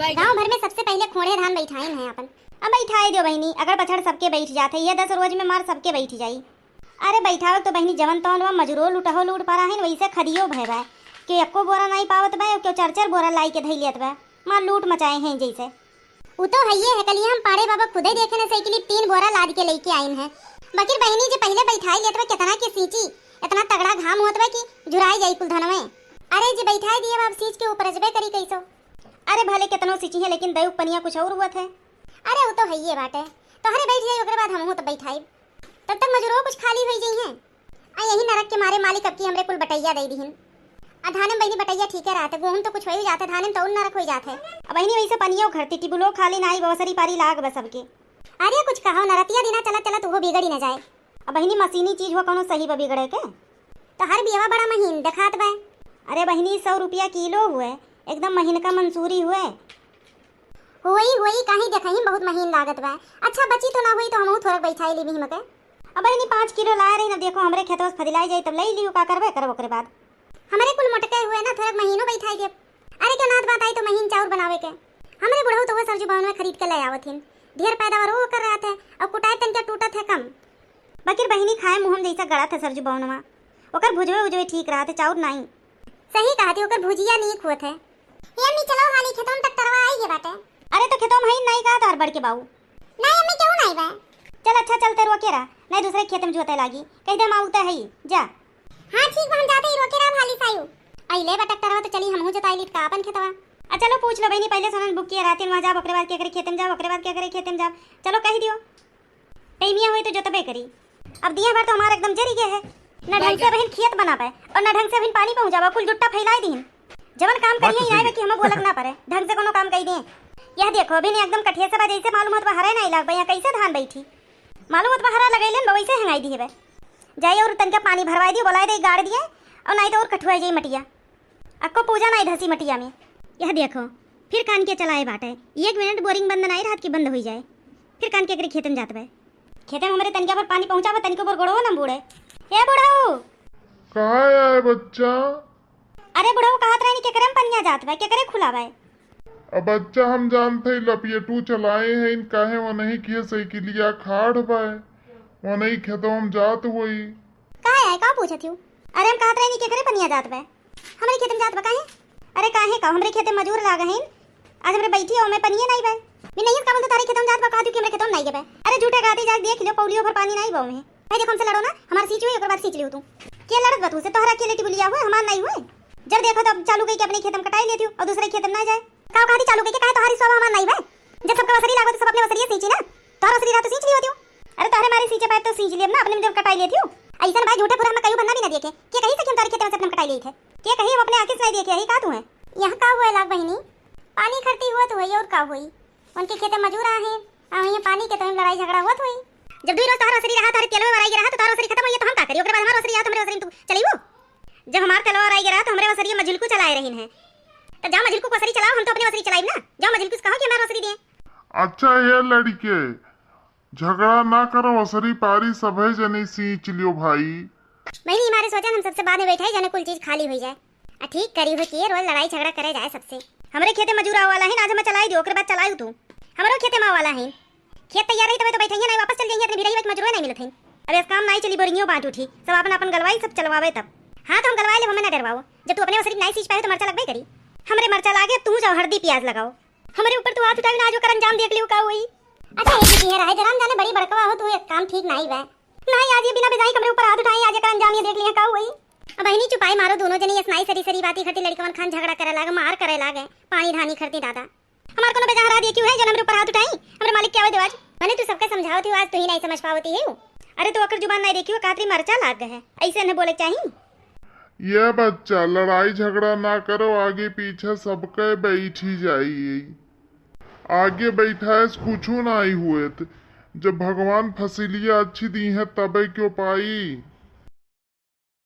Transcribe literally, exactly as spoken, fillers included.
गाँव भर में सबसे पहिले खोड़े धान बैठाइन है आपन। अब बैठाए दियो बहिनी, अगर पछड़ सबके बैठ जात है, यह दस रोज में मार सबके बैठ जाई। अरे बैठावे तो बहिनी, जवन तवन बा मजूरो लूटहो लूट परा है, वैसे खदियो भय बा। केहू एक्को बोरा नाई पावत बा, केहू चार चार बोरा लाई के धई लेत बा। मार लूट मचाए हैं जैसे। उ तो हइये है, कलिया हम पाड़े बाबा खुदे देखे न साइकिल तीन बोरा लाद के लेके आइन है। बकिर बहिनी जे पहिले बैठाई लेत बा, केतना के सींची, इतना तगड़ा घाम होत बा कि झुराई जाई कुल धनवे। अरे जे बैठाई दिए बा, अब सींच के उपरजबे करी कैसो। अरे भले केतनो सींची है, लेकिन दई पनिया कुछ और हुआ थे। अरे उ तो हइये बाटे, तोहरे बैठ जाई, ओकरे बाद हमहू तो बैठाई, तब तक मजूरो कुछ खाली होई जइहें। आ यही नरक के मारे मालिक अब की हमरे कुल बटैया दे दिहिन। आ धाने में बहिनी बटैया ठीके रहत है, गोहूँ तो कुछ होई जात है, धाने में तो और नरक होई जात है। अब बहिनी वैसे पनियो घरती टिबुलो खाली नाही, बवसरी पारी लाग बस सबके। अरे कुछ कहो न, रतिया दिना चलत चलत उहो बिगड़ी न जाए। अब बहिनी मशीनी चीज हुआ कौनो सही बा बिगड़े के? तो हर बियवा बड़ा महीन देखात बा। अरे बहिनी सौ रुपया किलो हुए, एकदम महीन का मंसूरी हुए। होई होई, काहे देखही बहुत महीन लागत बा। अच्छा बची तो ना होई तो हमहू थोड़ा बैठाई ली बिहिम के। अब बहिनी पाँच किलो लाए रही ना, देखो हमरे खेतवा से फदिलाई जाई तब ले लियो, का करबे करब ओकरे बाद। हमरे कुल मोटके हुए ना, थोड़ा महीनो बैठाई देब। अरे के नात बात आई तो महीन चाउर बनावे के। हमरे बुढ़ऊ तो वो सरजू भवन में खरीद के ले आवत हिन, ढेर पैदावार वो कर रहत है, और कुटाए तन के टूटत है कम। बकिर बहिनी खाए मुहम जैसा गड़त है सरजू भवनवा, ओकर भुजवे उजवे ठीक रहत है, चाउर नाई। सही कहत है, ओकर भुजिया नीक होत है। ए अम्मी, चलो हाली खेतवा में ट्रैक्टरवा आई गए बाटे। अरे तो खेतवा में हई नाई का तोहर बड़के बाऊ? नाई अम्मी, केहू नाई बा। चल अच्छा, चल ते रोके रहा, नाई दूसरे खेत में जोते लागी, कह दे हम आवते हई, जा। हाँ ठीक बा, हम जाते ही रोके रहा हाली सायू। अइले बा ट्रैक्टरवा तो चली हमहू जोताई लीत का अपन खेतवा। आ चलो पूछ लो बहिनी, पहले सोनन बुक किया रहती वहाँ जाब, ओकरे बाद के करे खेत में जाब, ओकरे बाद के करे खेत में जाब, चलो कह दियो। टैमिया होई तो जोतबे करी। अब दिया भर तो हमार एकदम जरी गए है, ना ढंग से अबहिन खेत बना पाए और ना ढंग से अबहिन पानी पहुँचावा, कुल जुट्टा फैलाई दीन। जवन काम बात करिए तो यहाँ सही है। कि हमें बोलक ना पड़े, ढंग से कोनो काम कही दे। यह देखो अबहिन एकदम कठिया से बा, जैसे मालूम होत बा हरे नहीं लाग बा, यहाँ कैसे धान बैठी। मालूम होत बा हरा लगैलन बा, वैसे हंगाई दिए बे। जाइए और तनका पानी भरवाई दियो, बुलाई दे गाड़ दिए, और नहीं तो और कठुआ जाई मटिया। अक्को पूजा नाई धसी मटिया में। यह देखो, फिर कान के चलाए बाटे। एक मिनट बोरिंग बंद नाई रहत कि बंद होई जाए। फिर कान के एकरे खेते में जात बे। खेते में हमरे तनिका भर पानी पहुँचावा, तनिको भर गोड़वा ना बूड़े। ए बुढ़ऊ! कहाँ आए बच्चा? अरे बुढ़ऊ, कहत रहनी केकरे में पनिया जात बे, केकरे खुला बे? अब बच्चा हम जानत हई लपियटू चलाए हैं, इन काहे वनही किहे साइकिलिया खाड़ बे, वनही खेतवा में जात होई। कहाँ आए, का पूछत हूँ? अरे हम कहत रहनी केकरे पनिया जात बे? हमरे खेते में जात बा काहे? अरे काहे का, हमरे खेते मजूर लाग हैं। आज हमरे बैठी हो, मैं पनिये नाई बे। मैं नहीं का बोलते तारे खेतों में जात बा, कहती कि हमरे खेतों में नाई गए बे। अरे झूठे गाती जाके देख लियो, पौलियो भर पानी नाई बा में। भाई देखो हमसे लड़ो ना, हमार सींच हुई, ओकर बाद सींच लियो तू। के लड़त बा तू से, तोहरा के लेटी बुलिया हुए, हमार नाई हुए। जब देखो तब चालू कई के अपने खेत में कटाई लेती हो और दूसरे खेत में ना जाए। का कहाती चालू कई के, काहे तोहारी सब हमार नाई बे? जब सबका वसरी लागो तो सब अपने वसरिये सींची ना, तोहर वसरी रहा तो सींच लियो तू। अरे तोहरे मारे सींचे पाए तो सींच लियब ना, अपने में जब कटाई लेती हो। ऐसन भाई झूठे फुरा में कहियो भन्ना भी ना देखे। के कही सखी हम तोहरे खेते में से अपने में कटाई लेत है? के कही हम अपने आँखी से नहीं देखे, यही का तू है? यहाँ का हुए लाग बहिनी? पानी खरती हुआ तो होई और का होई? उनके खेते मजूर आहे, आ वहीं पानी के तो लड़ाई झगड़ा होत होई। जब दुई रोज तोहर वसरी रहा, तोहरे तेलवे वराई के रहा, तो तोहर वसरी खत्म होई, तो हम का करी? ओकरे बाद हमार वसरी रहा, तो हमरे वसरी तू चलइबो? जब हमार तेलवा वराई के रहा, तो हमरे वसरी मझिलकू चलाए रहिन है। तो जा मझिलकू के वसरी चलाओ, हम तो अपने वसरी चलाइब ना। जाओ मझिलकू से कहो कि हमार वसरी दिए। अच्छा ये लड़के, झगड़ा ना करो, वसरी पारी सभे जने सींच लियो भाई। बहिनी, हमारे सोचन हम सबसे बाद में बैठाई, जाने कुल चीज खाली होई जाए। आ ठीक करी हो कि ये रोज लड़ाई झगड़ा करे जाए सबसे। हमरे खेते मजूर आवे वाला है ना, आज हम चलाई दो, ओकरे बाद चलायू तू। हमरो खेते में आवे वाला है। खेत तैयार रही तबे तो बैठइए ना, वापस चल जाइए, इतने भिड़ाई में मजूरो नहीं मिलत है। अब इस काम नहीं चली, बोरिंगियो बांट उठी, सब अपन अपन गलवाई, सब चलवावे तब। हाँ तो हम गलवाए ले, हमें ना डरवाओ। जब तू अपने वसरी नहीं सींच पाए तो मरचा लगबे करी। हमरे मरचा लागे, अब तू जाओ हरदी प्याज लगाओ। हमरे ऊपर तू हाथ उठावे ना, आज ओकर अंजाम देख लियो का होई। अच्छा, ये दीदी है, राहे जराम जाने बड़ी बड़कवा हो तू, एक काम ठीक नाई बा। नहीं, आज ये बिना बेजाई हमरे ऊपर हाथ उठाई, आज एकर अंजाम ये देख लिया का होई। अब बहिनी चुपाई मारो, दोनों जनी ऐस नाई सरी सरी बाती खरती लड़कवन खान झगड़ा करे लागे, मार करे लागे, पानी धानी खरती दादा। हमार कोनो बेजाह रहा देखियो है, जौन हमरे ऊपर हाथ उठाई, हमरे मालिक के आवे देवाज। मने तू सबके समझावत हो, आज तू ही नहीं समझ पावती है। अरे तो ओकर जुबान नहीं देखियो, कातरी मरचा लाग गए है, ऐसे न बोले के चाही। ये बच्चा, लड़ाई झगड़ा ना करो, आगे पीछे सबके बैठी जाई। आगे बैठाए से कुछू नाई हुएत। जब भगवान फसिलिया अच्छी दी है तबे क्यों पाई।